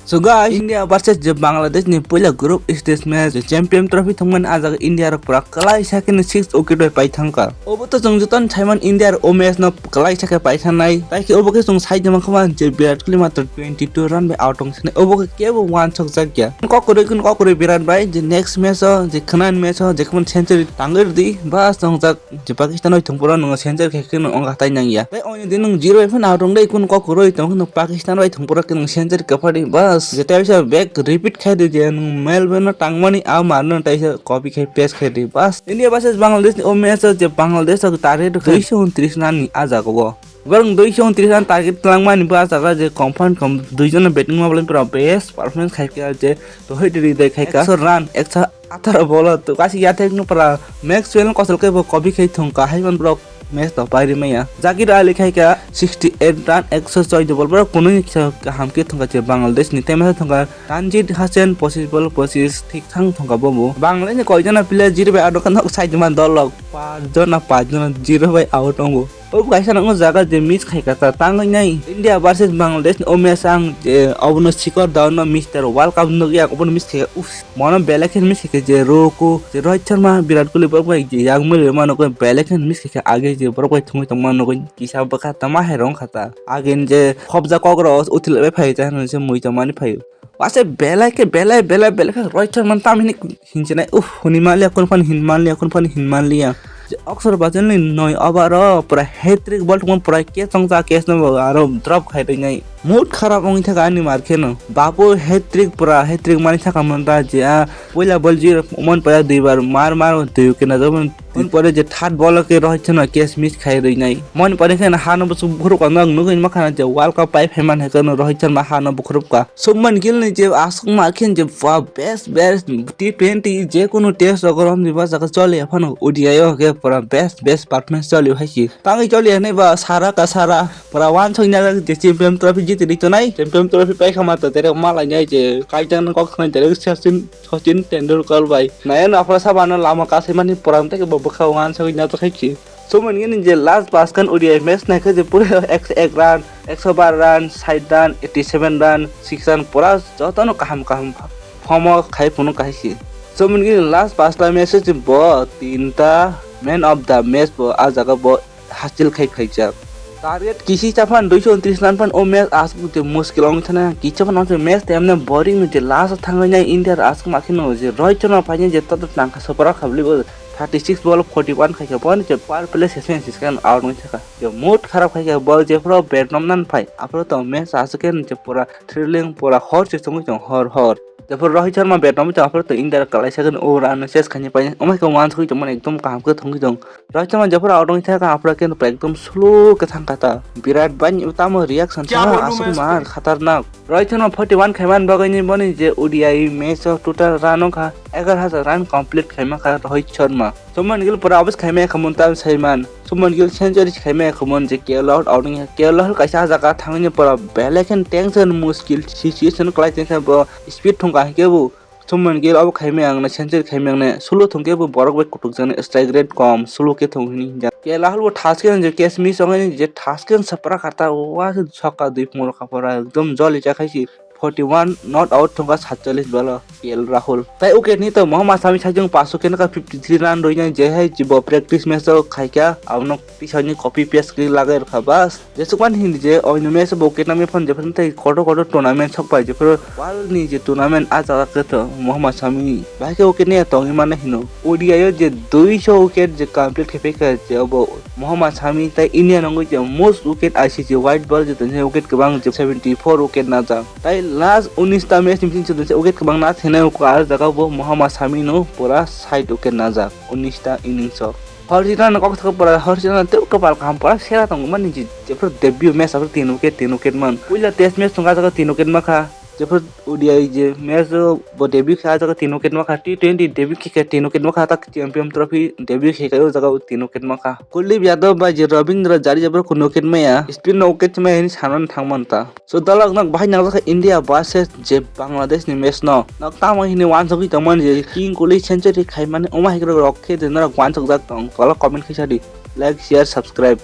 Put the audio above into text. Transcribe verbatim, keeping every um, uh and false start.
So guys, India versus je Bangladesh ni puila group stage match, je Champion Trophy thwngmani ah jaga India rok pura kwlai sakhe ni six wicket bai pai thangkha. Obo to chwng jotono saiman India rok o match no kwlai sakhe pai thangnai. Tai khe obo khe chwng sai tongma khama je Virat Kohli matro twenty two run bai out wng sinai. Obo khe kebo wansok jak ya. Kokroi kun kokroi Virat bai je next match o, je khwnani match o, je khman century tangwi rwdi, bas chwng jak. Je Pakistan bai thwngphuru nwng century khe khe nwng wngkha tai nang ya. Tei oni din nwng zero bai phano out wng dai, kunu kok kwrwi tong kheno Pakistan bai thwngphuru khe nwng century kwpha di bas. Je tei bisa back repeat khai di je nwng Melbourne no tangmani a marno tei se copy khai paste khai di bas. India versus Bangladesh ni o match o je Bangladesh o target khe duiso untris run ni a jaga o. Borok duiso untris run target twlangmani bo a jaga je confirm kom duijon batting ma bolai pura best performance khai khe je to hoi di dai khai ka. Ekso run, ekso atharo bolo to kasi yathek no pura Maxwell kosol khe bo copy khai thung ka, haiman borok match to pai ri maya. Zakir Ali khai ka sixty eight run, ekso choi de bol, borok kunui kisa kaham khe thung ka je Bangladesh ni, tei masa thung ka Tanjid Hasan, pochis bol pochis thik thang thung ka bo bo. Bangladesh ni koi jona player zero bai out wngkha, nok sai joma dol rok pas jona, pas jona zero bai out wngo. Obo kaisa nang o jaga je miss khai ka ta tangwi nai India versus Bangladesh ni o match ang je obono sikor down no Mister World Cup nugwi ang obono miss khai ka. Uff, mono belai khe miss khai ka je Roku, je Rohit Sharma, Virat Kohli borok bai je yang mili mano khe belai khe miss khai ka age je borok bai thwngwi tongma nugwi kisa bwkha tama hai rong kha ta. Age ni je khobja kok ro uthilai bai phai ta hwnwi se mui tongmani phaio. Wase belai khe belai belai belai khe Rohit Sharma tamhini hinchinai, uff, hwnwi manliya, kunu phano hin manliya, kunu phano hin manliya. Je Oxford Bazar ni noi over o pura hat-trick bol thwngmani pura catch wngjak, catch no bo aro drop khai rinai. Mood kharap wngwi thaka ani mar kheno. Babu hat-trick pura hat-trick mani thaka man da je a puila bol zero man paya duibar mar mar twi kena jabon. Twi pore je third ball o khe Rohit Sharma catch miss khai rinai. Mon pore khe hano bwswk bukhurupka no ang nugwi mankha je World Cup pai phaiman hai kheno Rohit Sharma hano bukhurupka. Shubman Gill ni je aswk ma khe je ba best best T twenty je kunu test rok rom ni ba jaga choli ya phano O D I o khe pura best best performance choli hai si. Tangwi choli ya nai ba sara ka sara pura wansok nya je Champion Trophy jiti ri tonai. Champion Trophy pai kha ma to tere ma lai nai je kaijang no kok thang tere Sachin Sachin Tendulkar bai. Naya no aphra sabano lama kasai mani pura tei bo bwkha wansok nya to khai si. Somoni ni je last baskan O D I match naikhe je pura ekso ek run, ekso bar run, sait run, eighty seven run, six run pura jotono kaham kaham form o khai phunuk kahai si. Somoni ni last pasta match je bo tinta man of the match bo a jaga bo hasil khai khaijak. Target kisi chaphan duiso untris run phan o match aswk je muskil ong thana kisa phan match temne boring je last thangwi nai India aswk ma kheno je Rohit Sharma phaini je toto tangkha sopra khabli bo thirty six ball forty one khaikha, boni je power play session siskan out wng thaka. Je mood kharap khaikha, ball jephuru bat romnan phai, aphuru to match aswk khe je pura thrilling, pura hor se chwngwi chwng hor hor. Jephuru Rohit Sharma bat romwi chwng, aphuru to India kwlai second over ano chase khaini pai, omo hai khe wansugwi tongmani ekdom kaham khe thwngwi tong. Rohit Sharma jephuru out wng thaka, aphuru khe ekdom slow khe thang kha ta. Virat bai tamo reaction sa aswk ma khatarnak. Rohit Sharma forty one khaiman bagwi ni boni je O D I match o total run wngkha egar hajar run complete khaima kha Rohit Sharma. Shubman Gill pura abis khaima khamon tam saiman. Shubman Gill century khaima khamon je K L Rahul out wngya. K L Rahul kaisa jaga thangni pura belai khe tension muskil situation kwlai tongkha bo speed thongkha hinkhe bo Shubman Gill obo khaima ang na century khaima ang na solo thongkhe bo borok bai kutuk jani strike rate kom solo khe thong hini hinjak. K L Rahul bo thas khe je catch miss ongni je thas khe sapra khata wa sokka dui pungro khapora ekdom joli chakhai si. Forty one not out thongkha satchallis balo K L Rahul. Tai wicket ni to Mohammad Shami sajung paso khe nokha fifty three run rwina je hai jibo practice match o khaikha abono tisani copy paste khe lagai rwkha bas. Jesukmani hindi je oino match bo wicket nami phone jephuru tei kotor kotor tournament sok pai jephuru world ni je tournament a jaga khe to Mohammad Shami bahai khe wicket niya tongwi mano hino. O D I o je duiso wicket je complete khe phaikha je obo Mohammad Shami tai India nangwi je most wicket I C C white ball je tonse wicket kwbang je seventy four wicket najak. Tai last unis ta match ni bising se wicket kwbang na thene o kar jaga bo Mohammad Shami no pura sait wicket najak unis ta innings o. Horjina no kok thok pura, Horjina tei kapal kaham pura sera tong mani je, jephuru debut match aphuru tin wicket, tin wicket man. Puila test match tong jaga tin wicket makha. Jephuru O D I je match o bo debut kha jaga tin wicket makha, T twenty debut khe tin wicket makha, tak Champion Trophy debut khe o jaga tin wicket makha. Kuldeep Yadav bai je Ravindra Jadeja bo kun wicket maya, spin no wicket maya hini sanani thangman ta. So dalok nok bahai nangjak kha India versus je Bangladesh ni match no. Nok tamo hini wansugwi tongmani je King Kohli century khaimani omo hai rok khe je norok wansukjak tong. Tolo comment khe sadi. Like, share, subscribe.